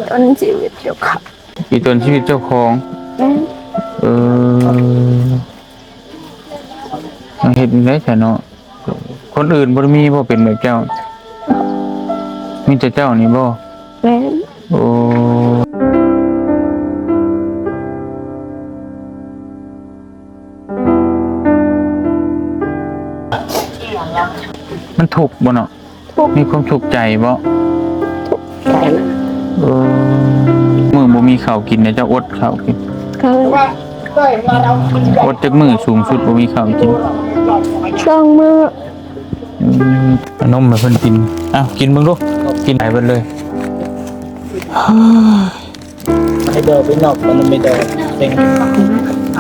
ต้นชีวิตเจ้าของ ອີກຕົ້ນຊີວິດເຈົ້າຂອງ. ແມ່ນ. ເອີ ເຮັດຈັ່ງໃດຊະເນາະ? ຄົນອື່ນບໍ່ໄດ້ມີບໍ່ເປັນແບບເຈົ້າ? ມີແຕ່ເຈົ້ານີ້ບໍ່? ແມ່ນ. ໂອ້ ມັນທຸກບໍ່ເນາະ? ທຸກ. ມີຄວາມທຸກໃຈບໍ່? ທຸກໃຈ. ເອີ ມື້ບໍ່ມີເຂົ້າກິນ ເຈົ້າອົດເຂົ້າກິນ? ເຄີຍ. ອົດຈັກມື້ສູງສຸດບໍ່ມີເຂົ້າກິນ? ສອງມື້. ອືມ ເອົານົມໃຫ້ເພິ່ນກິນ. ເອົາ ກິນເບິ່ງດູ ກິນໃຫ້ເບິດເລີຍ. ໃຫ້ເດີໄປນອກ ມັນໄມ່ໄດ້ເຕັງ.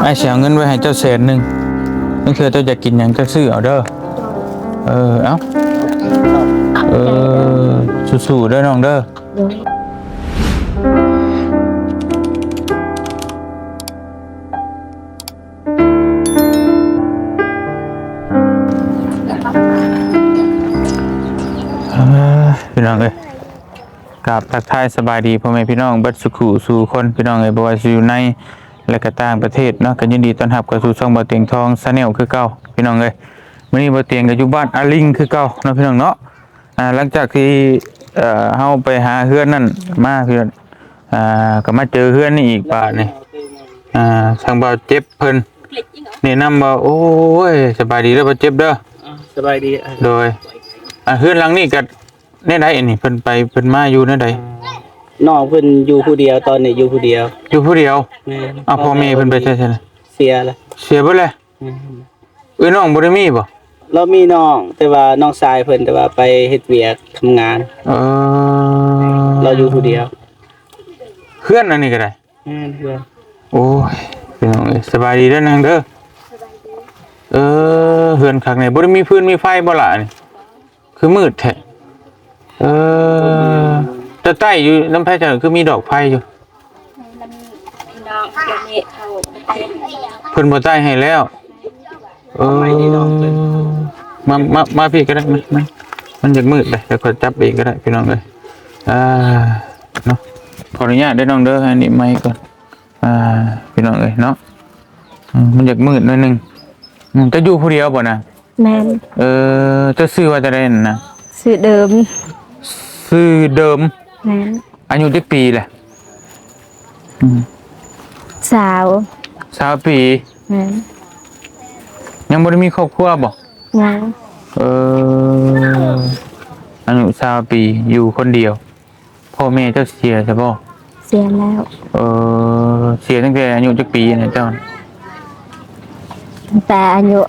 ອ້າຍຊິເອົາເງິນໄວ້ໃຫ້ເຈົ້າແສນໜຶ່ງ ບາງເທື່ອເຈົ້າຢາກກິນຫຍັງເຈົ້າຊື້ເອົາເດີ. ເອີ ເອົາ ເອີ ສູ້ໆເດີນ້ອງເດີ. ອ່າ ພີ່ນ້ອງເອີຍ ກາບທັກທາຍສະບາຍດີພໍ່ແມ່ພີ່ນ້ອງເບິດສູ່ຄູ່ສູ່ຄົນ ພີ່ນ້ອງເອີຍ ບໍ່ວ່າຊິຢູ່ໃນ ແລະ ກະຕ່າງປະເທດເນາະ ກໍຍິນດີຕ້ອນຮັບເຂົ້າສູ່ຊ່ອງບ່າວຕຽງທອງ Channel ຄືເກົ່າ ພີ່ນ້ອງເອີຍ. ມື້ນີ້ບ່າວຕຽງກໍຢູ່ບ້ານອາລິງຄືເກົ່າເນາະ ພີ່ນ້ອງເນາະ. ອ່າ ຫຼັງຈາກທີ່ ເອີ ເຮົາໄປຫາເຮືອນນັ້ນມາ ພີ່ນ້ອງ ອ່າ ກໍມາເຈີເຮືອນນີ້ອີກບາດນີ້. ອ່າ ທາງບ່າວເຈັບເພິ່ນແນະນຳວ່າ ໂອ້ຍ ສະບາຍດີເດີບ່າວເຈັບເດີ. ອ່າ ສະບາຍດີ. ໂດຍ. ອ່າ ເຮືອນຫຼັງນີ້ກໍແນວໃດອັນນີ້ ເພິ່ນໄປເພິ່ນມາຢູ່ແນວໃດ? ອ່າ ນ້ອງເພິ່ນຢູ່ຜູ້ດຽວ ຕອນນີ້ຢູ່ຜູ້ດຽວ. ຢູ່ຜູ້ດຽວ? ແມ່ນ. ອ້າວ ພໍ່ແມ່ເພິ່ນໄປໃສຊັ້ນນະ? ເສຍແລ້ວ. ເສຍເບິດແລ້ວ? ແມ່ນ. ເອີຍ ນ້ອງບໍ່ໄດ້ມີບໍ່? ລາວມີນ້ອງ ແຕ່ວ່ານ້ອງຊາຍເພິ່ນ ແຕ່ວ່າໄປເຮັດວຽກທຳງານ. ເອີ ລາວຢູ່ຜູ້ດຽວ. ເຮືອນອັນນີ້ກໍໄດ້? ແມ່ນ ເຮືອນ. ໂອ້ຍ ພີ່ນ້ອງເອີຍ ສະບາຍດີເດີນາງເດີ. ເອີ ເຮືອນຄັກແນ່ ບໍ່ໄດ້ມີຟືນມີໄຟບໍ່ລະອັນນີ້? ຄືມືດແທ້. ເອີ ແຕ່ໃຕ້ຢູ່ນຳໃຜຈັ່ງຄືມີດອກໄຟຢູ່? ເພິ່ນບໍ່ໃຕ້ໃຫ້ແລ້ວ. ເອີ ມາ ມາ ມາພີ້ກໍໄດ້ ມາ ມາ ມັນຢາກມືດເດ້ ດຽວຂ້ອຍຈັບເອງກໍໄດ້ ພີ່ນ້ອງເອີຍ. ອ່າ ເນາະ ຂໍອະນຸຍາດເດີນ້ອງເດີ ອັນນີ້ໄມກ່ອນ. ອ່າ ພີ່ນ້ອງເອີຍເນາະ ອືມ ມັນຢາກມືດໜ້ອຍໜຶ່ງ. ອືມ ເຈົ້າຢູ່ຜູ້ດຽວບໍ່ນະ? ແມ່ນ. ເອີ ເຈົ້າຊື່ວ່າຈັ່ງໃດຫັ້ນນະ? ຊື່ເດີມ. ຊື່ເດີມ. ແມ່ນ. ອາຍຸຈັກປີແຫຼະ? ອືມ ຊາວ. ຊາວປີ. ແມ່ນ. ຍັງບໍ່ໄດ້ມີຄອບຄົວບໍ່? ຍັງ. ເອີ ອາຍຸຊາວປີ ຢູ່ຄົນດຽວ. ພໍ່ແມ່ເຈົ້າເສຍຊະບໍ່? ເສຍແລ້ວ. ເອີ ເສຍຕັ້ງແຕ່ອາຍຸຈັກປີນະເຈົ້າ? ຕັ້ງແຕ່ອາຍຸ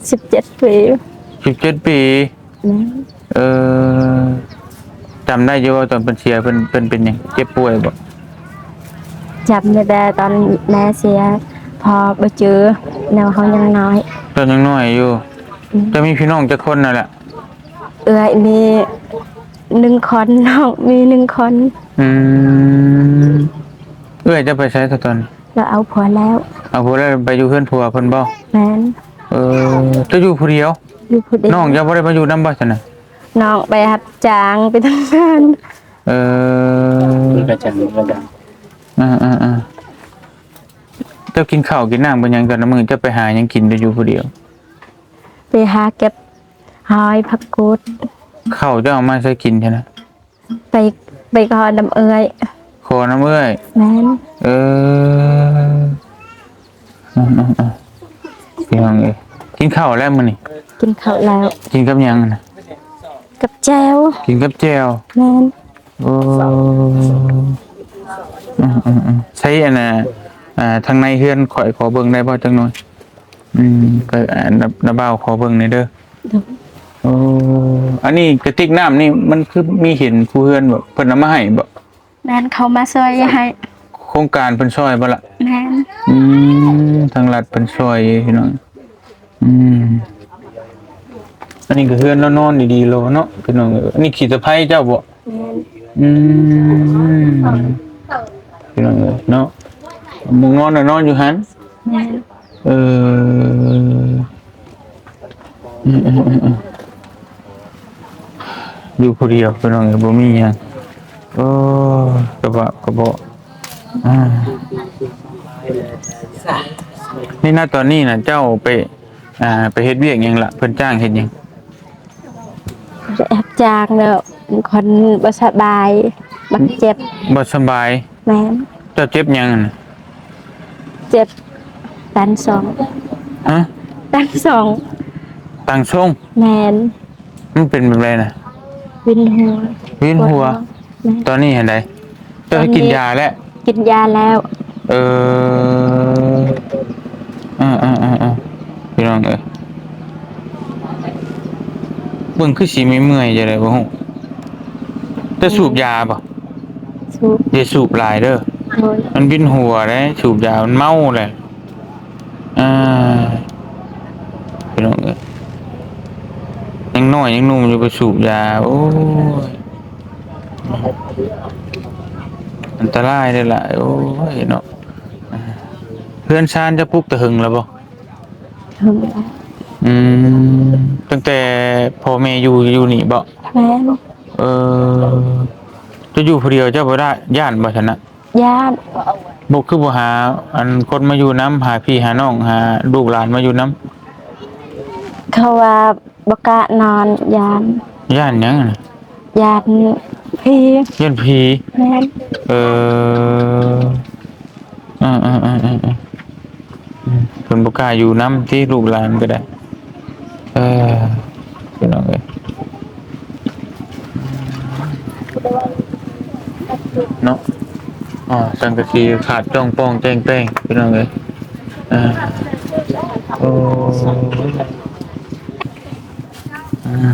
ສິບເຈັດປີ. ສິບເຈັດປີ? ແມ່ນ. ເອີ ຈຳໄດ້ຢູ່ບໍ່ ຕອນເພິ່ນເສຍ ເພິ່ນ ເພິ່ນເປັນຫຍັງ ເຈັບປ່ວຍບໍ່? ຈຳໄດ້ແຕ່ຕອນແມ່ເສຍ ເພາະບໍ່ຈື່ ແນວເຮົາຍັງນ້ອຍ. ເຈົ້າຍັງນ້ອຍຢູ່. ອືມ. ເຈົ້າມີພີ່ນ້ອງຈັກຄົນນັ້ນແຫຼະ? ເອື້ອຍມີໜຶ່ງຄົນ ນ້ອງມີໜຶ່ງຄົນ. ອືມ ເອື້ອຍເຈົ້າໄປໃສຕອນນີ້? ລາວເອົາຜົວແລ້ວ. ເອົາຜົວແລ້ວ ໄປຢູ່ເຮືອນຜົວເພິ່ນບໍ່? ແມ່ນ. ເອີ ເຈົ້າຢູ່ຜູ້ດຽວ? ຢູ່ຜູ້ດຽວ. ນ້ອງເຈົ້າບໍ່ໄດ້ມາຢູ່ນຳບໍ່ຊັ້ນນະ? ນ້ອງໄປຮັບຈ້າງໄປທຳງານ. ເອີ ໄປຈ້າງ ໄປຈ້າງ. ອ່າໆໆ ເຈົ້າກິນເຂົ້າກິນນ້ຳກັບຫຍັງ ແຕ່ລະມື້ເຈົ້າໄປຫາຫຍັງກິນ ເຈົ້າຢູ່ຜູ້ດຽວ? ໄປຫາເກັບຫອຍ ຜັກກູດ. ເຂົ້າເຈົ້າເອົາມາໃສກິນຊັ້ນນະ? ໄປ ໄປຂໍນຳເອື້ອຍ. ຂໍນຳເອື້ອຍ? ແມ່ນ. ເອີ ອືມໆໆ ພີ່ນ້ອງເອີຍ ກິນເຂົ້າແລ້ວມື້ນີ້? ກິນເຂົ້າແລ້ວ. ກິນກັບຫຍັງນະ? ກັບແຈ່ວ. ກິນກັບແຈ່ວ. ແມ່ນ. ໂອ້ ອືມໆໆ ໃຊ້ອັນນ່າ ອ່າ ທາງໃນເຮືອນຂ້ອຍຂໍເບິ່ງໄດ້ບໍ່ຈັກໜ່ອຍ? ອືມ ກໍ ອ່າ ນ້າ ນ້າບ່າວຂໍເບິ່ງແດ່ເດີ. ໂດຍ. ໂອ້ ອັນນີ້ກະຕິກນ້ຳນີ້ມັນຄືມີເຫັນຄູ່ເຮືອນບໍ່ ເພິ່ນເອົາມາໃຫ້ບໍ່? ແມ່ນ ເຂົາມາຊ່ອຍໃຫ້. ໂຄງການເພິ່ນຊ່ອຍບໍ່ລະ? ແມ່ນ. ອືມ ທາງລັດເພິ່ນຊ່ອຍພີ່ນ້ອງ. ອືມ ອັນນີ້ກໍເຮືອນລາວນອນດີໆໂລເນາະ ພີ່ນ້ອງເອີຍ. ອັນນີ້ຂີ້ຕະໄພເຈົ້າບໍ່? ແມ່ນ. ອືມ ພີ່ນ້ອງເອີຍເນາະ ໝ່ອງນອນນະນອນຢູ່ຫັ້ນ. ແມ່ນ. ເອີ ອືມໆໆໆ ຢູ່ຜູ້ດຽວພີ່ນ້ອງເອີຍ ບໍ່ມີຫຍັງ. ໂອ້ ກະບະກະເບາະ ອາ ນີ້ນະ ຕອນນີ້ນະ ເຈົ້າໄປ ອ່າ ໄປເຮັດວຽກຫຍັງລະ? ເພິ່ນຈ້າງເຮັດຫຍັງ? ໄປຮັບຈ້າງແລ້ວ ຄົນບໍ່ສະບາຍ ບາດເຈັບ. ບໍ່ສະບາຍ? ແມ່ນ. ເຈົ້າເຈັບຫຍັງຫັ້ນນະ? ເຈັບຕັນສອງ. ຮະ? ຕັນສອງ. ຕັນສອງ? ແມ່ນ. ມັນເປັນແບບໃດນະ? ວິນຫົວ. ວິນຫົວ? ປວດຫົວ. ແມ່ນ. ຕອນນີ້ຫັ້ນໃດ? ເຈົ້າໄດ້ກິນຢາແລ້ວ? ກິນຢາແລ້ວ. ເອີ ເອີໆໆໆ ພີ່ນ້ອງເອີຍ ເບິ່ງຄືຊິເມື່ອຍໆ ຈັ່ງໃດບໍ່ຮູ້. ເຈົ້າສູບຢາບໍ່? ສູບ. ຢ່າສູບຫຼາຍເດີ. ໂດຍ. ມັນວິນຫົວເດ້ ສູບຢາມັນເມົາແຫຼະ. ອ່າ ພີ່ນ້ອງເອີຍ ຍັງນ້ອຍຍັງໜຸ່ມຢູ່ ໄປສູບຢາ ໂອ້ຍ ອັນຕະລາຍເດ້ລະ ໂອ້ຍເນາະ. ເຮືອນຊານເຈົ້າປຸກແຕ່ເຫິງແລ້ວບໍ່? ເຫິງແລ້ວ. ອືມ ຕັ້ງແຕ່ພໍ່ແມ່ຢູ່ ຢູ່ນີ້ບໍ່? ແມ່ນ. ເອີ ເຈົ້າຢູ່ຜູ້ດຽວ ເຈົ້າບໍ່ໄດ້ຢ້ານບໍ່ຊັ້ນນະ? ຢ້ານ. ບໍ່ ຄືບໍ່ຫາອັນຄົນມາຢູ່ນຳ ຫາພີ່ຫານ້ອງ ຫາລູກຫຼານມາຢູ່ນຳ? ເຂົາວ່າບໍ່ກ້ານອນ ຢ້ານ. ຢ້ານຫຍັງ? ຢ້ານຜີ. ຢ້ານຜີ? ແມ່ນ. ເອີ ເອີໆໆໆ ອືມ ເພິ່ນບໍ່ກ້າຢູ່ນຳຕິ ລູກຫຼານກໍໄດ້. ເອີ ພີ່ນ້ອງເອີຍ ເນາະ ອ່າ ສັງກະສີຂາດຈ້ອງປ່ອງແຈ້ງແປ້ງ ພີ່ນ້ອງເອີຍ. ອ່າ ໂອ້ ອ່າ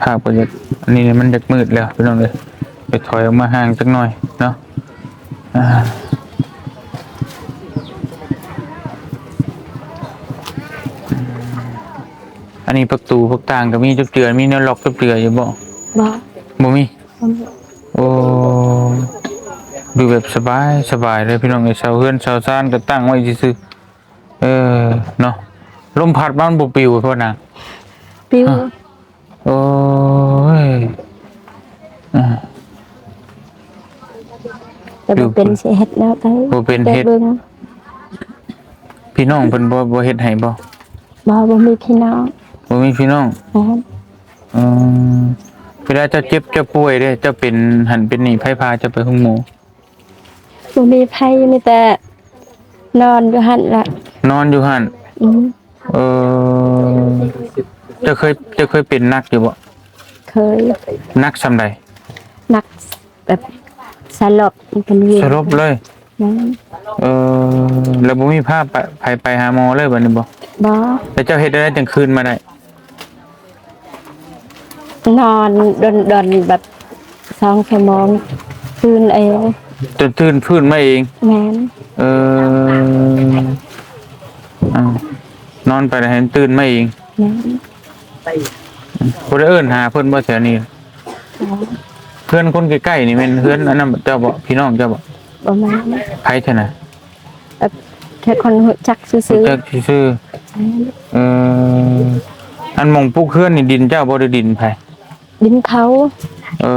ພາບກໍຢາກ ອັນນີ້ມັນຢາກມືດແລ້ວ ພີ່ນ້ອງເອີຍ ໄປຖອຍອອກມາຫ່າງຈັກໜ່ອຍເນາະ. ອ່າ ອັນນີ້ປະຕູປະຕ່າງກໍມີຈັກເທື່ອ ມີແນວລັອກຈັກເທື່ອຢູ່ບໍ່? ບໍ່ ບໍ່ມີ. ບໍ່ມີ. ໂອ້ ຢູ່ແບບສະບາຍ ສະບາຍເລີຍ ພີ່ນ້ອງເອີຍ. ເສົາເຮືອນເສົາຊານກໍຕັ້ງໄວ້ຊື່ໆ ເອີ ເນາະ ລົມພັດມາມັນບໍ່ປິວບໍນາງ? ປິວ. ໂອ້ຍ ອ່າ ແຕ່ບໍ່ເປັນ ຢູ່ ຊິເຮັດແນວໃດ ບໍ່ເປັນເຮັດ. ແຕ່ເບິ່ງ ພີ່ນ້ອງເພິ່ນບໍ່ ບໍ່ເຮັດໃຫ້ບໍ່? ບໍ່ ບໍ່ມີພີ່ນ້ອງ. ບໍ່ມີພີ່ນ້ອງ? ແມ່ນ. ອືມ ເວລາເຈົ້າເຈັບເຈົ້າປ່ວຍເດ້ ເຈົ້າເປັນຫັ້ນເປັນນີ້ ໃຜພາເຈົ້າໄປໂຮງໝໍ? ບໍ່ມີໃຜ ມີແຕ່ນອນຢູ່ຫັ້ນລະ. ນອນຢູ່ຫັ້ນ? ອືມ. ເອີ ເຈົ້າເຄີຍ ເຈົ້າເຄີຍເປັນໜັກຢູ່ບໍ່? ເຄີຍ. ໜັກສ່ຳໃດ? ໜັກແບບສະຫຼົບ ເປັນວຽນ ສະຫຼົບເລີຍ. ແມ່ນ. ເອີ ແລ້ວບໍ່ມີພາໄປ ໃຜໄປຫາໝໍເລີຍບັດນີ້ບໍ່? ບໍ່. ແລ້ວເຈົ້າເຮັດແນວໃດຈັ່ງຄືນມາໄດ້? ນອນດົນໆ ແບບສອງຊົ່ວໂມງ ຟື້ນເອງ. ຈົນຕື່ນຟື້ນມາເອງ? ແມ່ນ. ເອີ ອ່າ ນອນໄປແລ້ວໃຫ້ມັນຕື່ນມາເອງ. ແມ່ນ. ບໍ່ໄດ້ເອີ້ນຫາເພິ່ນບໍ່ແຖວນີ້? ບໍ່. ເຮືອນຄົນໃກ້ໆນີ້ແມ່ນເຮືອນອັນນັ້ນເຈົ້າບໍ່? ພີ່ນ້ອງເຈົ້າບໍ່? ບໍ່ແມ່ນ. ໃຜຊັ້ນນະ? ແບບແຄ່ຄົນຮູ້ຈັກຊື່ໆ. ຮູ້ຈັກຊື່ໆ. ແມ່ນ. ເອີ ອັນໝ່ອງປຸກເຮືອນນີ້ດິນເຈົ້າບໍ່ ຫຼືດິນໃຜ? ດິນເຂົາ. ເອີ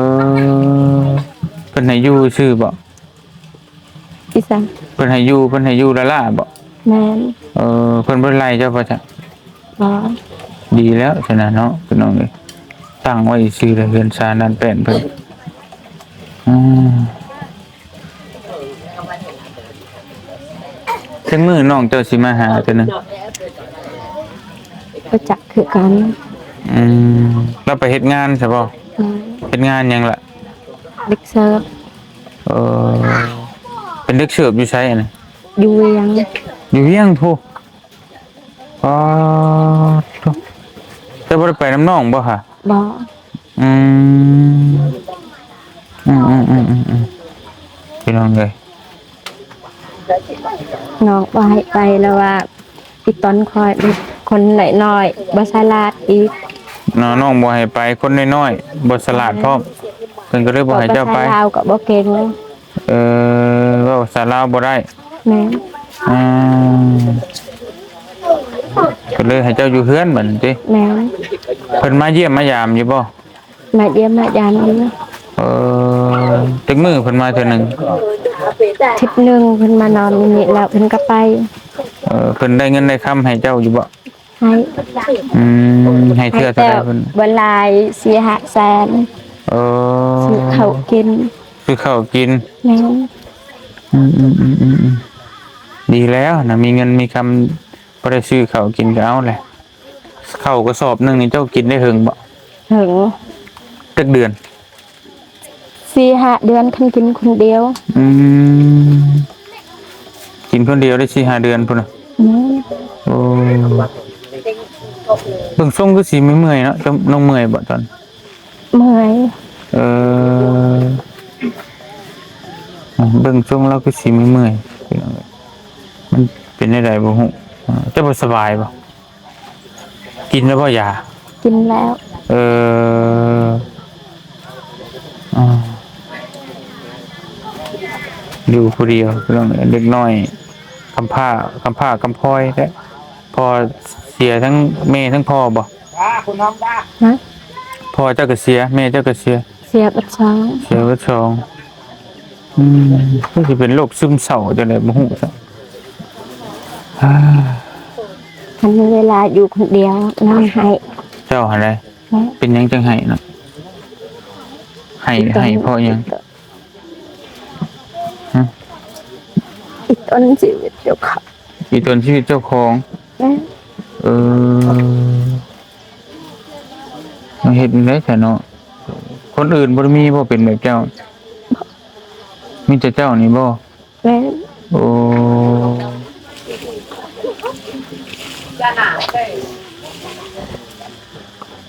ເພິ່ນໃຫ້ຢູ່ຊື່ບໍ່? ອີສັງ? ເພິ່ນໃຫ້ຢູ່ ເພິ່ນໃຫ້ຢູ່ລ້າໆບໍ່? ແມ່ນ. ເອີ ເພິ່ນບໍ່ໄລ່ເຈົ້າບໍ່ຊະ? ບໍ່. ດີແລ້ວຊັ້ນນະເນາະ ພີ່ນ້ອງເອີຍ ຕັ້ງໄວ້ຊື່ເຮືອນຊານນັ້ນແປ້ນເພິ່ນ. ອືມ ຈັກມື້ນ້ອງເຈົ້າຊິມາຫາເທື່ອໜຶ່ງ? ບໍ່ຈັກຄືກັນ. ອືມ ລາວໄປເຮັດງານຊະບໍ່? ແມ່ນ. ເຮັດງານຫຍັງລະ? ເດັກເສີບ. ເອີ ເປັນເດັກເສີບຢູ່ໃສອັນນີ້? ຢູ່ວຽງ. ຢູ່ວຽງພຸ້ນ. ອໍ ໂທ້ ເຈົ້າບໍ່ໄດ້ໄປນຳນ້ອງບໍ່ຫະ? ບໍ່. ອືມ ອືມໆໆໆ ພີ່ນ້ອງເອີຍ ນ້ອງບໍ່ໃຫ້ໄປ ລາວວ່າອີຕອນຂ້ອຍຄົນນ້ອຍໆ ບໍ່ສະຫຼາດອີກ. ນ້ອງ ນ້ອງບໍ່ໃຫ້ໄປ ຄົນນ້ອຍໆ ບໍ່ສະຫຼາດພ້ອມ ເພິ່ນກໍເລີຍບໍ່ໃຫ້ເຈົ້າໄປ. ເວົ້າພາສາລາວກໍບໍ່ເກັ່ງ. ເອີ ເວົ້າພາສາລາວບໍ່ໄດ້. ແມ່ນ. ອືມ ກໍເລີຍໃຫ້ເຈົ້າຢູ່ເຮືອນບັດນີ້ຕິ? ແມ່ນ. ເພິ່ນມາຢ້ຽມມາຢາມຢູ່ບໍ່? ມາຢ້ຽມມາຢາມຢູ່. ເອີ ຈັກມື້ເພິ່ນມາເທື່ອໜຶ່ງ? ທິດໜຶ່ງເພິ່ນມານອນຢູ່ນີ້ ແລ້ວເພິ່ນກໍໄປ. ເອີ ເພິ່ນໄດ້ເງິນໄດ້ຄຳໃຫ້ເຈົ້າຢູ່ບໍ່? ໃຫ້. ອືມ ໃຫ້ເທື່ອເທົ່າໃດເພິ່ນ? ໃຫ້ແຕ່ບໍ່ຫຼາຍ ສີ່ຫ້າແສນ. ເອີ ຊື້ເຂົ້າກິນ. ຊື້ເຂົ້າກິນ. ແມ່ນ. ອືມໆໆໆ ດີແລ້ວນະ ມີເງິນມີຄຳ ພໍໄດ້ຊື້ເຂົ້າກິນກໍເອົາແຫຼະ. ເຂົ້າກະສອບໜຶ່ງນີ້ເຈົ້າກິນໄດ້ເຫິງບໍ່? ເຫິງ. ຈັກເດືອນ? ສີ່ຫ້າເດືອນ ຄັນກິນຄົນດຽວ. ອືມ ກິນຄົນດຽວໄດ້ສີ່ຫ້າເດືອນພຸ້ນນະ. ແມ່ນ. ໂອ້ ເບິ່ງຊົງຄືຊິເມື່ອຍໆເນາະ. ເຈົ້ານ້ອງເມື່ອຍບໍ່ຕອນ? ເມື່ອຍ. ເອີ ເບິ່ງຊົງລາວຄືຊິເມື່ອຍໆ ພີ່ນ້ອງເອີຍ. ມັນເປັນແນວໃດບໍ່ຮູ້. ເຈົ້າບໍ່ສະບາຍບໍ່? ກິນແລ້ວບໍ່ຢາ? ກິນແລ້ວ. ເອີ ອ່າ ຢູ່ຜູ້ດຽວ ເລື່ອງເດັກນ້ອຍກຳພ້າ ກຳພ້າກຳພອຍແທ້. ພໍ່ເສຍທັງແມ່ທັງພໍ່ບໍ່? ຮະ? ພໍ່ເຈົ້າກໍເສຍ ແມ່ເຈົ້າກໍເສຍ. ເສຍເບິດສອງ. ເສຍເບິດສອງ. ອືມ ຄືຊິເປັນໂລກຊຶມເສົ້າຈັ່ງໃດບໍ່ຮູ້ຊະ. ຄັນມີເວລາຢູ່ຄົນດຽວນອນໄຫ້. ເຈົ້າຫັ້ນໃດ? ເປັນຫຍັງຈັ່ງໄຫ້ນະ? ໄຫ້ ໄຫ້ເພາະຫຍັງ? ຮະ? ອີ່ຕົນຊີວິດເຈົ້າຂອງ. ອີ່ຕົນຊີວິດເຈົ້າຂອງ. ແມ່ນ. ເອີ ມາເຮັດຈັ່ງໃດຊະເນາະ? ຄົນອື່ນບໍ່ໄດ້ມີບໍ່ເປັນແບບເຈົ້າ? ມີແຕ່ເຈົ້ານີ້ບໍ່? ແມ່ນ. ໂອ້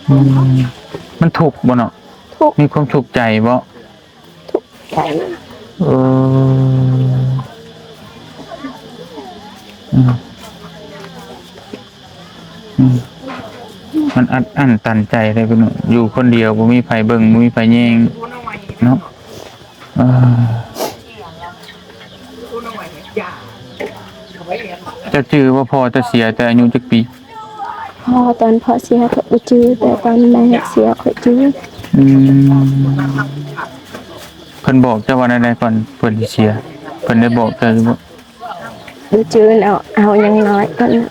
ອືມ ມັນທຸກບໍ່ເນາະ? ທຸກ. ມີຄວາມທຸກໃຈບໍ່? ທຸກໃຈ. ເອີ ອືມ ອືມ ມັນອັດອັ້ນຕັນໃຈເດ້ພີ່ນ້ອງ ຢູ່ຄົນດຽວ ບໍ່ມີໃຜເບິ່ງ ບໍ່ມີໃຜແຍງເນາະ. ເອີ ເຈົ້າຈື່ວ່າພໍ່ເຈົ້າເສຍແຕ່ອາຍຸຈັກປີ? ພໍ່ ຕອນພໍ່ເສຍຂ້ອຍບໍ່ຈື່ ແຕ່ຕອນແມ່ເສຍຂ້ອຍຈື່. ອືມ ເພິ່ນບອກເຈົ້າວ່າແນວໃດກ່ອນເພິ່ນຊິເສຍ? ເພິ່ນໄດ້ບອກເຈົ້າຢູ່ບໍ່? ບໍ່ຈື່ເນາະ ເຮົາຍັງນ້ອຍກ່ອນ. ອືມ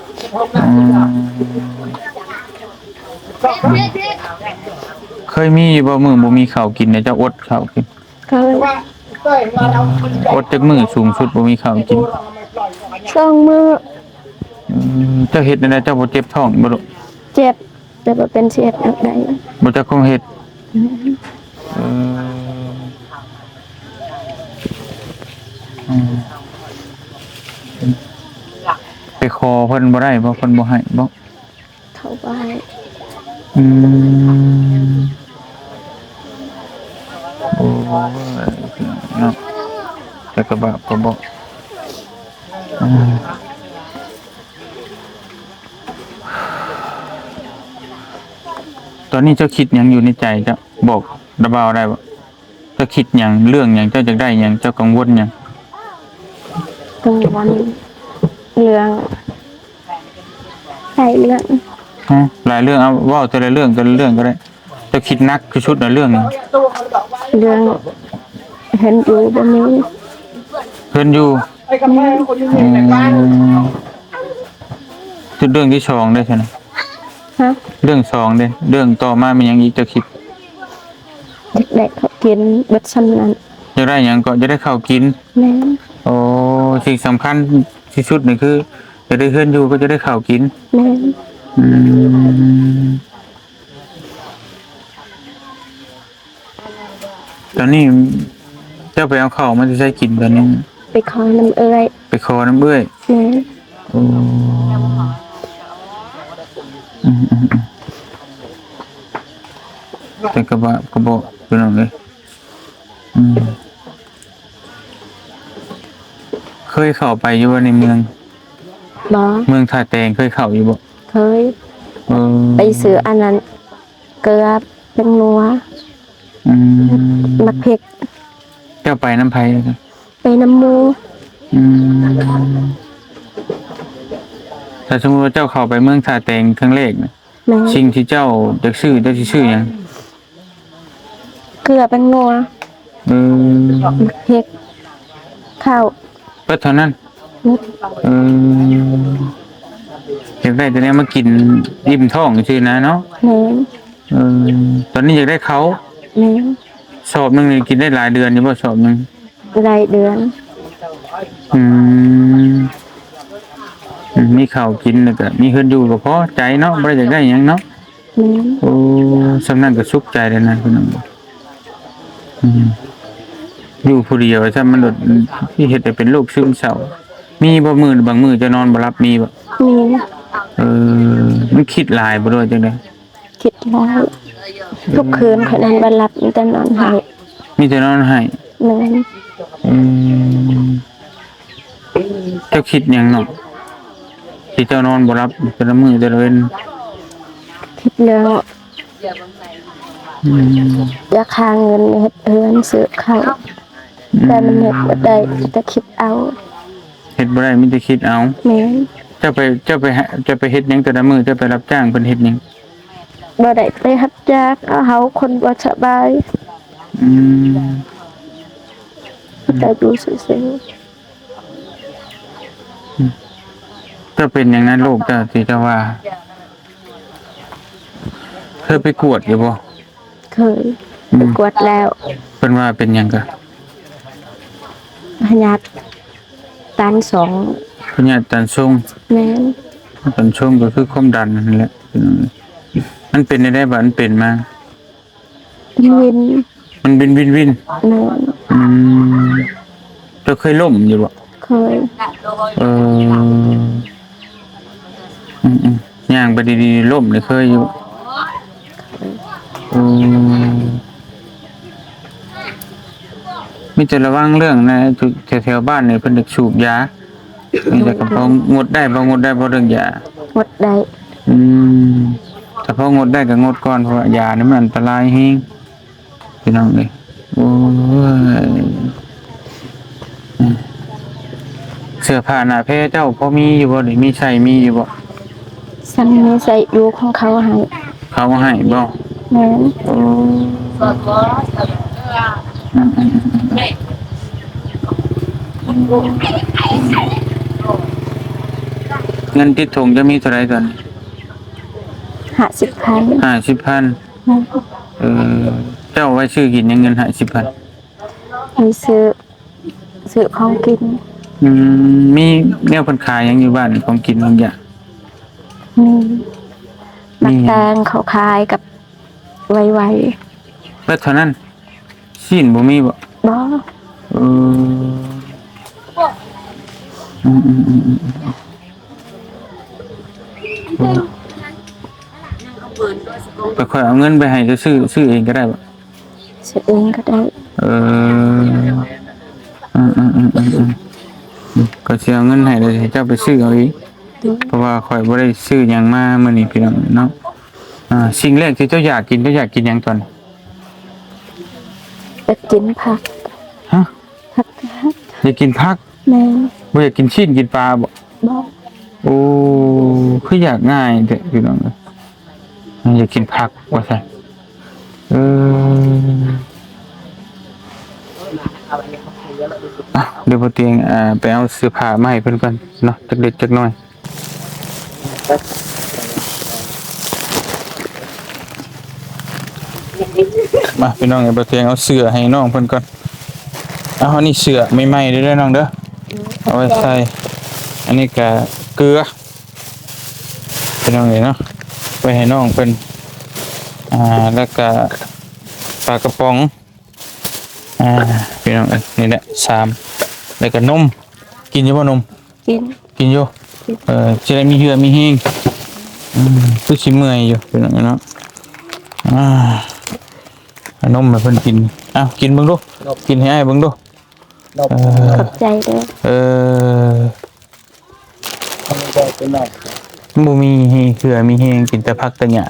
ເຄີຍມີຢູ່ບໍ່ມື້ບໍ່ມີເຂົ້າກິນ ແລ້ວເຈົ້າອົດເຂົ້າກິນ? ເຄີຍ. ອົດຈັກມື້ສູງສຸດບໍ່ມີເຂົ້າກິນ? ສອງມື້. ອືມ ເຈົ້າເຮັດແນວໃດ ເຈົ້າບໍ່ເຈັບທ້ອງບໍ່ລູກ? ເຈັບ ແຕ່ບໍ່ເປັນຊິເຮັດແນວໃດ ບໍ່ຈັກຄວາມເຮັດ. ອືມ ເອີ ອືມ ໄປຂໍເພິ່ນບໍ່ໄດ້ບໍ່? ເພິ່ນບໍ່ໃຫ້ບໍ່? ເຂົາບໍ່ໃຫ້. ອືມ ໂອ້ຍ ເນາະ ແຕ່ກໍບາບກໍບໍ ອືມ ຕອນນີ້ເຈົ້າຄິດຫຍັງຢູ່ໃນໃຈເຈົ້າ? ບອກລະບ່າວໄດ້ບໍ່? ເຈົ້າຄິດຫຍັງ? ເລື່ອງຫຍັງ? ເຈົ້າຢາກໄດ້ຫຍັງ? ເຈົ້າກັງວົນຫຍັງ? ກັງວົນເລື່ອງ ຫຼາຍເລື່ອງ. ຮະ? ຫຼາຍເລື່ອງ? ເອົາ ເວົ້າແຕ່ລະເລື່ອງ ແຕ່ລະເລື່ອງກໍໄດ້. ເຈົ້າຄິດໜັກທີ່ສຸດນະເລື່ອງຫຍັງ? ເລື່ອງເຮືອນຢູ່ບໍ່ມີ. ເຮືອນຢູ່? ແມ່ນ. ອືມ ຈຸດເລື່ອງທີສອງເດ້ຊັ້ນນະ? ຮະ? ເລື່ອງສອງເດ້? ເລື່ອງຕໍ່ມາແມ່ນຫຍັງອີກເຈົ້າຄິດ? ຢາກໄດ້ເຂົ້າກິນເບິດສ່ຳນັ້ນ. ຢາກໄດ້ຫຍັງເກາະ? ຢາກໄດ້ເຂົ້າກິນ. ແມ່ນ. ໂອ້ ສິ່ງສຳຄັນທີ່ສຸດນີ້ຄື ຢາກໄດ້ເຮືອນຢູ່ ກໍຢາກໄດ້ເຂົ້າກິນ. ແມ່ນ. ອືມ ຕອນນີ້ເຈົ້າໄປເອົາເຂົ້າມາແຕ່ໃສກິນຕອນນີ້? ໄປຂໍນຳເອື້ອຍ. ໄປຂໍນຳເອື້ອຍ? ແມ່ນ. ໂອ້ ອືມໆໆ ແຕ່ກໍບາບກໍບໍ ພີ່ນ້ອງເອີຍ. ອືມ ເຄີຍເຂົ້າໄປຢູ່ບໍ່ໃນເມືອງ? ບໍ່. ເມືອງທ່າແຕງເຄີຍເຂົ້າຢູ່ບໍ່? ເຄີຍ. ເອີ ໄປຊື້ອັນນັ້ນ ເກືອ ແປ້ງນົວ. ອືມ ໝາກເຜັກ. ເຈົ້າໄປນຳໃຜ? ໄປນຳໝູ່. ອືມ ຖ້າສົມມຸດວ່າເຈົ້າເຂົ້າໄປເມືອງທ່າແຕງຄັ້ງແລກນະ ແມ່ນ. ສິ່ງທີ່ເຈົ້າຢາກຊື້ ເຈົ້າຊິຊື້ຫຍັງ? ເກືອແປ້ງນົວ ອືມ ໝາກເຜັດ ເຂົ້າ ເບິດເທົ່ານັ້ນ ໝົດ ເອີ ຢາກໄດ້ແຕ່ແນວມາກິນອີ່ມທ້ອງຊື່ນະເນາະ. ແມ່ນ ເອີ ຕອນນີ້ຢາກໄດ້ເຂົ້າ. ແມ່ນ ສອບໜຶ່ງນີ້ກິນໄດ້ຫຼາຍເດືອນຢູ່ບໍ່ ສອບໜຶ່ງ? ຫຼາຍເດືອນ ອືມ ອືມ ມີເຂົ້າກິນ ແລ້ວກະມີເຮືອນຢູ່ກໍພໍໃຈເນາະ ບໍ່ໄດ້ຢາກໄດ້ຫຍັງເນາະ. ແມ່ນ ໂອ້ ສ່ຳນັ້ນກໍສຸກໃຈແລ້ວນະພີ່ນ້ອງ. ອືມ ຢູ່ຜູ້ດຽວຊ້ຳ ມັນໂດດ ເຮັດໃຫ້ເປັນໂລກຊຶມເສົ້າ. ມີບໍ່ມື້ ບາງມື້ເຈົ້ານອນບໍ່ຫຼັບ ມີບໍ່? ມີ ເອີ ມັນຄິດຫຼາຍບໍ່ ຫຼືວ່າຈັ່ງໃດ? ຄິດຫຼາຍ ທຸກຄືນຂ້ອຍນອນບໍ່ຫຼັບ ມີແຕ່ນອນໄຫ້. ມີແຕ່ນອນໄຫ້? ແມ່ນ ອືມ ເຈົ້າຄິດຫຍັງເນາະ ທີ່ເຈົ້ານອນບໍ່ຫຼັບແຕ່ລະມື້ແຕ່ລະເວັນ? ຄິດເລື່ອງ ອືມ ຢາກຫາເງິນເຮັດເຮືອນຊື້ເຂົ້າ ອືມ ແຕ່ມັນເຮັດບໍ່ໄດ້ ມີແຕ່ຄິດເອົາ. ເຮັດບໍ່ໄດ້ ມີແຕ່ຄິດເອົາ. ແມ່ນ ເຈົ້າໄປ ເຈົ້າໄປຫາ ເຈົ້າໄປເຮັດຫຍັງແຕ່ລະມື້? ເຈົ້າໄປຮັບຈ້າງເພິ່ນເຮັດຫຍັງ? ບໍ່ໄດ້ໄປຮັບຈ້າງ ເຮົາຄົນບໍ່ສະບາຍ. ອືມ ໄດ້ຢູ່ຊື່ໆ. ເຈົ້າເປັນຫຍັງນະ ໂລກເຈົ້າທີ່ເຈົ້າວ່າ? ເຄີຍໄປກວດຢູ່ບໍ່? ເຄີຍ ອືມ ໄປກວດແລ້ວ. ເພິ່ນວ່າເປັນຫຍັງກະ? ພະຍາດຕັນຊ່ອງ. ພະຍາດຕັນຊ່ອງ. ແມ່ນ ຕັນຊ່ອງກໍຄືຄວາມດັນຫັ້ນແຫຼະ. ອືມ ມັນເປັນແນວໃດບາດມັນເປັນມາ? ວິນ ມັນວິນໆ. ແມ່ນ ອືມ ເຈົ້າເຄີຍລົ້ມຢູ່ບໍ່? ເຄີຍ ເອີ ອືມໆ ຍ່າງໄປດີໆ ລົ້ມນີ້ເຄີຍຢູ່. ອືມ ມີແຕ່ລະວັງເລື່ອງນະ ແຖວໆບ້ານນີ້ເພິ່ນຢາກສູບຢາ. ມີແຕ່ກໍພໍງົດໄດ້ ພໍງົດໄດ້ບໍ່ເລື່ອງຢາ? ງົດໄດ້. ອືມ ຖ້າພໍງົດໄດ້ກໍງົດກ່ອນ ເພາະວ່າຢານີ້ມັນອັນຕະລາຍແຮງ. ພີ່ນ້ອງເອີຍ ໂອ້ຍ ເສື້ອຜ້າໜ້າແພເຈົ້າພໍມີຢູ່ບໍ່ນີ້? ມີໃຊ້ ມີຢູ່ບໍ່? ຊັ້ນມີໃຊ້ຢູ່ ຂອງເຂົາໃຫ້. ເຂົາໃຫ້ບໍ່? ແມ່ນ ໂອ້ ອືມໆ ເງິນຕິດຖົງຈະມີເທົ່າໃດຕອນນີ້? ຫ້າສິບພັນ. ຫ້າສິບພັນ. ແມ່ນ ເອີ ເຈົ້າໄວ້ຊື້ກິນຫຍັງ ເງິນຫ້າສິບພັນ? ໄວ້ຊື້ ຊື້ຂອງກິນ. ອືມ ມີແນວເພິ່ນຂາຍຫຍັງຢູ່ບ້ານ ຂອງກິນຂອງຢາກ? ມີ ມີຫຍັງ? ໝາກແຕງເຂົາຂາຍກັບໄວໆ. ເບິດເທົ່ານັ້ນ? ຊີ້ນບໍ່ມີບໍ່? ບໍ່. ເອີ ອືມໆ ແຕ່ຂ້ອຍເອົາເງິນໄປໃຫ້ເຈົ້າຊື້ ຊື້ເອງກໍໄດ້ບໍ່? ຊື້ເອງກໍໄດ້. ເອີ ອືມໆ ຂ້ອຍຊິເອົາເງິນໃຫ້ ແລ້ວໃຫ້ເຈົ້າໄປຊື້ເອົາເອງ. ໂດຍ ເພາະວ່າຂ້ອຍບໍ່ໄດ້ຊື້ຫຍັງມາມື້ນີ້ ພີ່ນ້ອງເນາະ. ອ່າ ສິ່ງແລກທີ່ເຈົ້າຢາກກິນ ເຈົ້າຢາກກິນຫຍັງຕອນນີ້? ຢາກກິນຜັກ. ຮະ? ຜັກ. ຢາກກິນຜັກ? ແມ່ນ. ບໍ່ຢາກກິນຊີ້ນກິນປາບໍ່? ບໍ່. ໂອ້ ຄືຢາກງ່າຍແທ້ ພີ່ນ້ອງເອີຍ. ຢາກກິນຜັກວ່າຊັ້ນ. ເອີ ອ່ະ ດຽວບໍ່ຕຽງ ອ່າ ໄປເອົາເສື້ອຜ້າມາໃຫ້ເພິ່ນກ່ອນເນາະ ຈັກເລັກຈັກນ້ອຍ. ມາ ພີ່ນ້ອງເອີຍ ບໍ່ຕຽງເອົາເສື້ອໃຫ້ນ້ອງເພິ່ນກ່ອນ. ເອົາ ອັນນີ້ເສື້ອໃໝ່ໆເດີນ້ອງເດີ ເອົາໄວ້ໃສ່. ອັນນີ້ກະເກືອ ພີ່ນ້ອງເອີຍເນາະ ໄວ້ໃຫ້ນ້ອງເພິ່ນ. ອ່າ ແລ້ວກະປາກະປ໋ອງ. ອ່າ ພີ່ນ້ອງເອີຍ ນີ້ແຫຼະ ສາມ ແລ້ວກະນົມ. ກິນຢູ່ບໍ່ນົມ? ກິນ ກິນຢູ່. ເອີ ຊິໄດ້ມີເຫື່ອມີແຮງ. ອືມ ຄືຊິເມື່ອຍຢູ່ ພີ່ນ້ອງເອີຍເນາະ. ອ່າ ເອົານົມໃຫ້ເພິ່ນກິນ. ເອົາ ກິນເບິ່ງດູ ກິນໃຫ້ອ້າຍເບິ່ງດູ. ເອີ ຂອບໃຈເດີ. ເອີ ບໍ່ມີເຫື່ອມີແຮງ ກິນແຕ່ຜັກແຕ່ຫຍ້າ.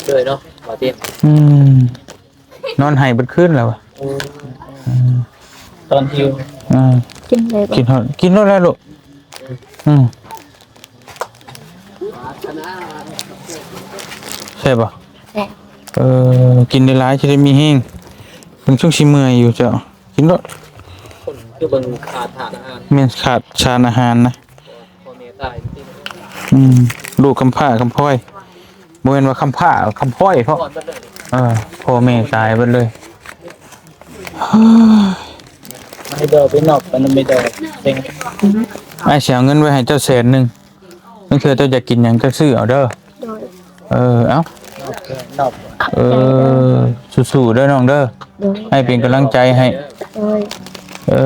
ເລີຍເນາະ ບໍ່ເຕັມ. ອືມ ນອນໄຫ້ເບິດຄືນແລ້ວ. ໂອ້ ອືມ ຕອນຫິວ. ອືມ ກິນເລີຍບໍ່? ກິນໂລດ ກິນໂລດແລ້ວລູກ. ອືມ ແຊບບໍ່? ແຊບ. ເອີ ກິນຫຼາຍໆ ຊິໄດ້ມີແຮງ. ເບິ່ງຊົງຊິເມື່ອຍຢູ່ເຈົ້າ. ກິນໂລດ. ຄົນຄືເບິ່ງຂາດທາດອາຫານ. ແມ່ນ ຂາດສານອາຫານນະ. ພໍ່ແມ່ຕາຍ. ອືມ ລູກກຳພ້າກຳພ້ອຍ. ບໍ່ແມ່ນວ່າຄຳພ້າ ຄຳພ້ອຍເພາະ ເອີ ພໍ່ແມ່ຕາຍເບິດເລີຍ. ໃຫ້ດອກໄປນອກໄປນຳແມ່ດອກເຕັງ. ອ້າຍຊິເອົາເງິນໄວ້ໃຫ້ເຈົ້າແສນໜຶ່ງ. ບາງເທື່ອເຈົ້າຢາກກິນຫຍັງເຈົ້າຊື້ເອົາເດີ. ໂດຍ. ເອີ ເອົາ. ເອີ ສູ້ໆເດີນ້ອງເດີ. ໂດຍ. ອ້າຍເປັນກຳລັງໃຈໃຫ້. ໂດຍ. ເອີ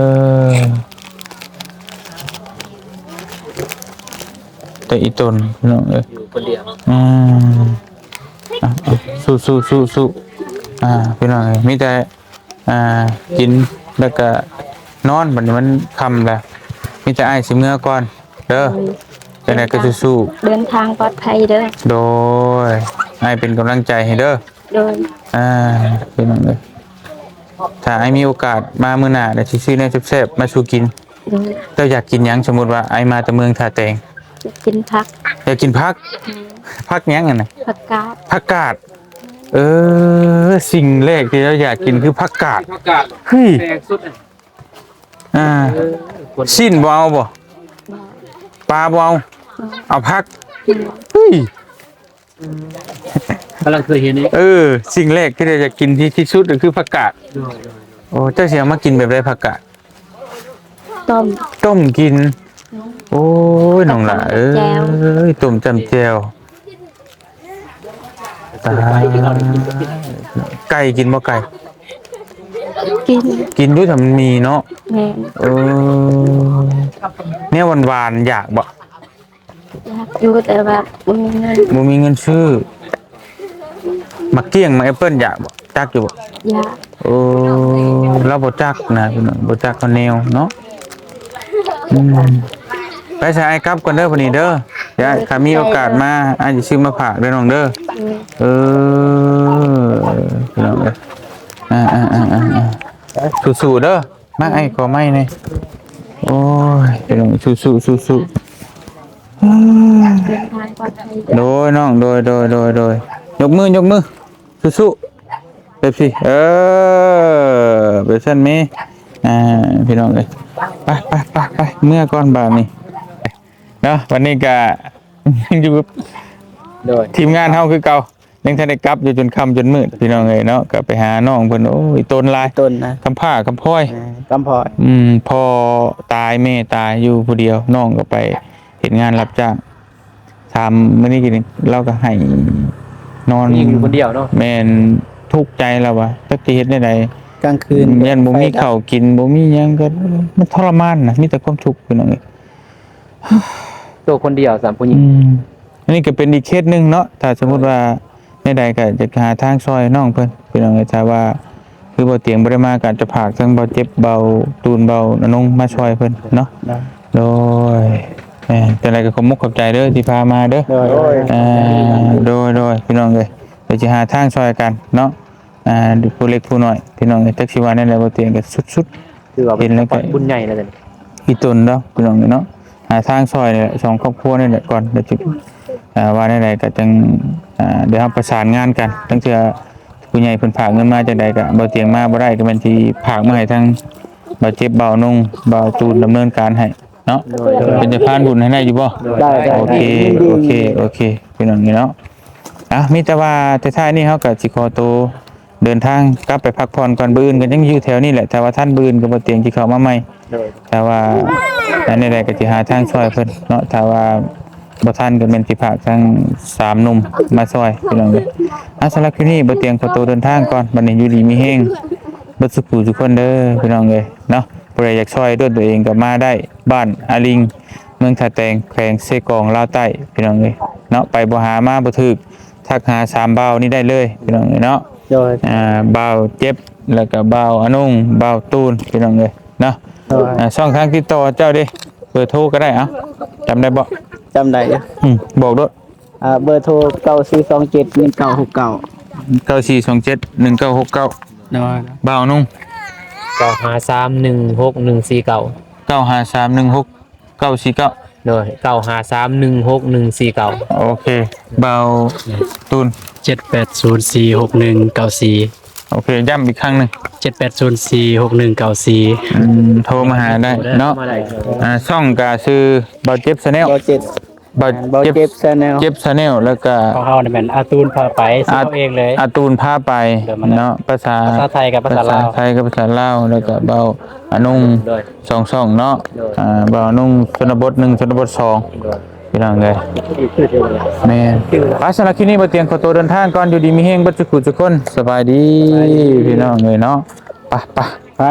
ແຕ່ອີ່ຕົນພີ່ນ້ອງເອີຍ ຢູ່ຄົນດຽວ. ອືມ ອ່ະ ສູ້ໆ ສູ້ໆ ອ່າ ພີ່ນ້ອງເອີຍ ມີແຕ່ ອ່າ ກິນແລ້ວກະນອນ. ບັດນີ້ມັນຄ່ຳແລ້ວ ມີແຕ່ອ້າຍຊິເມືອກ່ອນເດີ. ໂດຍ. ຈັ່ງໃດກໍສູ້ໆ ເດີນທາງປອດໄພເດີ. ໂດຍ. ອ້າຍເປັນກຳລັງໃຈໃຫ້ເດີ. ໂດຍ. ອ່າ ພີ່ນ້ອງເອີຍ ຖ້າອ້າຍມີໂອກາດມາມື້ໜ້າ ດຽວຊິຊື້ແນວແຊບໆມາສູ່ກິນ. ໂດຍ. ເຈົ້າຢາກກິນຫຍັງ? ສົມມຸດວ່າອ້າຍມາແຕ່ເມືອງທ່າແຕງ. ຢາກກິນຜັກ. ຢາກກິນຜັກ? ອືມ. ຜັກຫຍັງຫັ້ນນະ? ຜັກກາດ. ຜັກກາດ. ເອີ ສິ່ງແລກທີ່ເຈົ້າຢາກກິນຄືຜັກກາດ. ຜັກກາດ. ເຮີ້ຍ ແປກສຸດ. ອ່າ ເອີ ຊີ້ນບໍ່ເອົາບໍ່? ບໍ່. ປາບໍ່ເອົາ? ບໍ່. ເອົາຜັກ. ອືມ. ເຮີ້ຍ ອືມ ກຳລັງເຄີຍເຫັນນີ້. ເອີ ສິ່ງແລກທີ່ໄດ້ຢາກກິນທີ່ ທີ່ສຸດກໍຄືຜັກກາດ. ໂດຍ ໂດຍ ໂດຍ. ໂອ້ ເຈົ້າຊິເອົາມາກິນແບບໃດຜັກກາດ? ຕົ້ມ. ຕົ້ມກິນ. ໂອ້ຍ ນ້ອງຫຼ້າເອີຍ ຕົ້ມຈ້ຳແຈ່ວ. ຕາຍ ໄກ່ກິນບໍ່ໄກ່? ກິນ. ກິນຢູ່ ຖ້າມັນມີເນາະ. ແມ່ນ. ເອີ ແນວຫວານໆ ຢາກບໍ່? ຢາກຢູ່ ແຕ່ວ່າບໍ່ມີເງິນ. ບໍ່ມີເງິນຊື້. ໝາກກ້ຽງ ໝາກແອັບເປິ້ນ ຢາກບໍ່? ຈັກຢູ່ບໍ່? ຢາກ. ໂອ້ ລາວບໍ່ຈັກນະພີ່ນ້ອງ ບໍ່ຈັກເຂົາແນວເນາະ. ອືມ ໄປຊະ ອ້າຍກັບກ່ອນເດີ ບັດນີ້ເດີ. ດຽວ ໂດຍ ຖ້າມີໂອກາດມາ ອ້າຍຊິຊື້ມາຝາກເດີນ້ອງເດີ. ໂດຍ. ເອີ ພີ່ນ້ອງເອີຍ ອ່າໆໆໆ ສູ້ໆເດີ. ມາ ອ້າຍຂໍໄມ້ແດ່. ໂອ້ຍ ພີ່ນ້ອງ ສູ້ໆ ສູ້ໆ. ເດີນທາງປອດໄພເດີ. ໂດຍນ້ອງ ໂດຍ ໂດຍ ໂດຍ ໂດຍ. ຍົກມື ຍົກມື. ສູ້ໆ ເປັບຊີ. ເອີ ເປັບຊັ້ນແມ່. ອ່າ ພີ່ນ້ອງເອີຍ ໄປ ໄປ ໄປ ໄປ ເມືອກ່ອນບາດນີ້ເນາະ. ວັນນີ້ກະ ຢູ່ ໂດຍ ທີມງານເຮົາຄືເກົ່າ ຍັງທັນໄດ້ກັບຢູ່ຈົນຄ່ຳຈົນມືດ ພີ່ນ້ອງເອີຍເນາະ. ກໍໄປຫານ້ອງເພິ່ນ ໂອ້ຍ ອີ່ຕົນຫຼາຍ ອີ່ຕົນນະ ຄຳພ້າຄຳພ້ອຍ. ເອີ ຄຳພ້ອຍ. ອືມ ພໍ່ຕາຍແມ່ຕາຍຢູ່ຜູ້ດຽວ ນ້ອງກໍໄປເຮັດງານຮັບຈ້າງ. ຖາມມື້ນີ້ກິນ ລາວກໍໄຫ້ນອນ ຜູ້ຍິງຢູ່ຄົນດຽວເນາະ. ແມ່ນ ທຸກໃຈລາວວ່າ ຈັກຊິເຮັດແນວໃດ ກາງຄືນກໍຢ້ານບໍ່ມີເຂົ້າກິນ ບໍ່ມີຫຍັງ ກໍມັນທໍລະມານນະ ມີແຕ່ຄວາມທຸກ ພີ່ນ້ອງເອີຍ. ໂຕຄົນດຽວ ສາມຜູ້ຍິງ. ອືມ ອັນນີ້ກໍເປັນອີກເຄສໜຶ່ງເນາະ ຖ້າສົມມຸດວ່າແນວໃດກໍຈະຫາທາງຊ່ອຍນ້ອງເພິ່ນ ພີ່ນ້ອງເອີຍ. ຖ້າວ່າຄືບໍ່ຕຽງບໍ່ໄດ້ມາ ກໍຈະຝາກທາງເບົາເຈັບ ເບົາຕູນ ເບົາອະນົງ ມາຊ່ອຍເພິ່ນເນາະ. ໂດຍ. ເອີ ຈັ່ງໃດກໍຂອບມຸກຂອບໃຈເດີທີ່ພາມາເດີ. ໂດຍ ໂດຍ ເອີ ໂດຍ ໂດຍ ພີ່ນ້ອງເອີຍ ດຽວຊິຫາທາງຊ່ອຍກັນເນາະ. ອ່າ ຜູ້ເລັກຜູ້ນ້ອຍ ພີ່ນ້ອງເອີຍ ຈັກຊິວ່າແນວໃດ ບໍ່ຕຽງກໍສຸດໆ ຖືວ່າເປັນບຸນໃຫຍ່ແລ້ວ. ອີ່ຕົນເນາະ ພີ່ນ້ອງເອີຍເນາະ ຫາທາງຊ່ອຍນີ້ແຫຼະ ສອງຄອບຄົວນີ້ແຫຼະກ່ອນ ດຽວຊິ ອ່າ ວ່າແນວໃດກໍຈັ່ງ ອ່າ ດຽວເຮົາປະສານງານກັນ. ລາງເທື່ອຜູ້ໃຫຍ່ເພິ່ນຝາກເງິນມາຈັ່ງໃດກໍ ບໍ່ຕຽງມາບໍ່ໄດ້ ກໍແມ່ນຊິຝາກມາໃຫ້ທາງເບົາເຈັບ ເບົາອະນົງ ເບົາຕູນ ດຳເນີນການໃຫ້ ເນາະ. ໂດຍ ໂດຍ ເປັນສະພານບຸນໃຫ້ໄດ້ຢູ່ບໍ່? ໄດ້ ໄດ້ ໂອເຄ ໄດ້ ໂອເຄ ໂອເຄ ພີ່ນ້ອງນີ້ເນາະ. ອ່ະ ມີແຕ່ວ່າທ້າຍໆນີ້ເຮົາກໍຊິຂໍໂຕເດີນທາງກັບໄປພັກຜ່ອນກ່ອນ ມື້ອື່ນກໍຍັງຢູ່ແຖວນີ້ແຫຼະ ຖ້າວ່າທັນມື້ອື່ນກໍບໍ່ຕຽງຊິເຂົ້າມາໃໝ່. ໂດຍ ຖ້າວ່າອັນໃດໆກໍຊິຫາທາງຊ່ອຍເພິ່ນເນາະ ຖ້າວ່າບໍ່ທັນກໍແມ່ນຊິພາກທາງສາມໜຸ່ມມາຊ່ອຍ ພີ່ນ້ອງເອີຍ. ອ່ະ ສຳລັບຄລິບນີ້ບໍ່ຕຽງຂໍໂຕເດີນທາງກ່ອນ ບັດນີ້ຢູ່ດີມີແຮງເບິດສູ່ຜູ້ສູ່ຄົນເດີ ພີ່ນ້ອງເອີຍເນາະ. ຜູ້ໃດຢາກຊ່ອຍດ້ວຍຕົວເອງກໍມາໄດ້ ບ້ານອາລິງ ເມືອງທ່າແຕງ ແຂວງເຊກອງ ລາວໃຕ້ ພີ່ນ້ອງເອີຍເນາະ. ໄປບໍ່ຫາມາບໍ່ຖືກ ທັກຫາສາມບ່າວນີ້ໄດ້ເລີຍ ພີ່ນ້ອງເອີຍເນາະ. ໂດຍ ອ່າ ບ່າວເຈັບ ແລ້ວກໍບ່າວອະນົງ ບ່າວຕູນ ພີ່ນ້ອງເອີຍເນາະ. ໂດຍ ອ່າ ຊ່ອງທາງຕິດຕໍ່ເຈົ້າເດ້ ເບີໂທກໍໄດ້ ເອົ້າ ຈຳໄດ້ບໍ່? ຈຳໄດ້ຢູ່ ອືມ ບອກໂລດ. ອ່າ ເບີໂທ ເກົ້າສີ່ສອງເຈັດ ໜຶ່ງເກົ້າຫົກເກົ້າ ເກົ້າສີ່ສອງເຈັດ ໜຶ່ງເກົ້າຫົກເກົ້າ. ໂດຍ ບ່າວໜຸ່ມ ເກົ້າຫ້າສາມໜຶ່ງຫົກໜຶ່ງສີ່ເກົ້າ ເກົ້າຫ້າສາມໜຶ່ງຫົກເກົ້າສີ່ເກົ້າ. ໂດຍ ເກົ້າຫ້າສາມໜຶ່ງຫົກໜຶ່ງສີ່ເກົ້າ ໂອເຄ ບ່າວຕູນ ເຈັດແປດສູນສີ່ຫົກໜຶ່ງເກົ້າສີ່ ໂອເຄ ຢ້ຳອີກຄັ້ງໜຶ່ງ ເຈັດແປດສູນສີ່ຫົກໜຶ່ງເກົ້າສີ່ ອືມ ໂທມາຫາໄດ້ເນາະ ໂທມາໄດ້ ອ່າ ຊ່ອງກະຊື່ບ່າວເຈັບ Channel ບ່າວເຈັບ ບ່າວ ບ່າວເຈັບ Channel ເຈັບ Channel ແລ້ວກະ ຂອງເຮົານີ້ແມ່ນອາຕູນພາໄປ ຊື່ເຮົາເອງເລີຍ ອາຕູນພາໄປ ໂດຍ ມາ ເນາະ ພາສາ ພາສາໄທກັບພາສາລາວ ພາສາໄທກັບພາສາລາວ ແລ້ວກະບ່າວອານຸງ ໂດຍ ສອງຊ່ອງເນາະ ໂດຍ ອ່າ ບ່າວອານຸງຊົນນະບົດໜຶ່ງ ຊົນນະບົດສອງ ໂດຍ ພີ່ນ້ອງເອີຍ ແມ່ນ ໄປ ສຳລັບຄລິບນີ້ບ່າວຕຽງຂໍຕົວເດີນທາງກ່ອນ ຢູ່ດີມີແຮງເບິດທຸກຜູ້ທຸກຄົນ ສະບາຍດີ ສະບາຍດີ ພີ່ນ້ອງເອີຍເນາະ ໄປ ໄປ ໄປ.